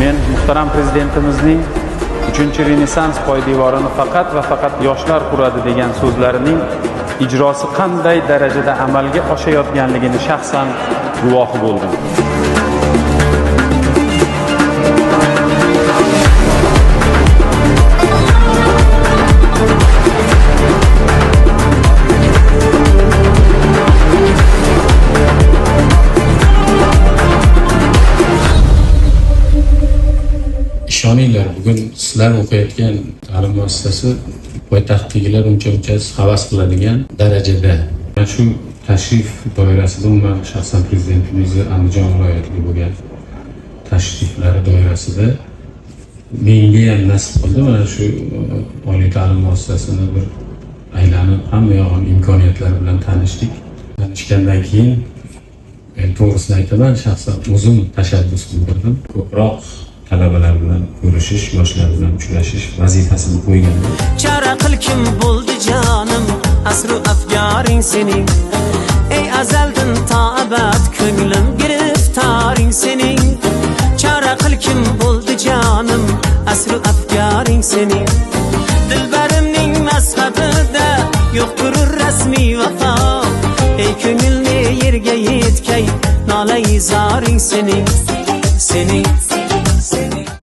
Men muhtaram prezidentimizning 3-Renessans poydevorini faqat va faqat yoshlar quradi degan so'zlarining ijrosi qanday darajada amalga oshayotganligini shaxsan guvohi bo'ldim. Ishoninglar, bugun sizlar o'qiyotgan ta'lim muassasasi poytaxtdagilar uncha-muncha havas qiladigan darajada. Mana shu tashrif doirasida, umuman shaxsan prezidentimizni Andijon viloyatiga bo'lgan tashriflari doirasida menga ham nasib qildi mana shu oliy ta'lim muassasasini bir aylanib, hamma yog'in imkoniyatlari bilan tanishdik. Tanishgandan keyin men to'g'risini aytaman, shaxsan o'zim tashabbus bildirdim. Ko'proq talabalar bilan ko'rishish, yoshlar bilan uchrashish vazifasini qo'yganman. Chora qil kim bo'ldi jonim, asru afgaring sening. Ey azaldan to abad ko'nglim giriftoring sening. Chora qil kim bo'ldi jonim, asru afgaring sening. Dilbarimning mazhabida yo'q turur rasmiy vafo. Ey ko'ngilni yerga yetkay, nolai zoring sening, sening.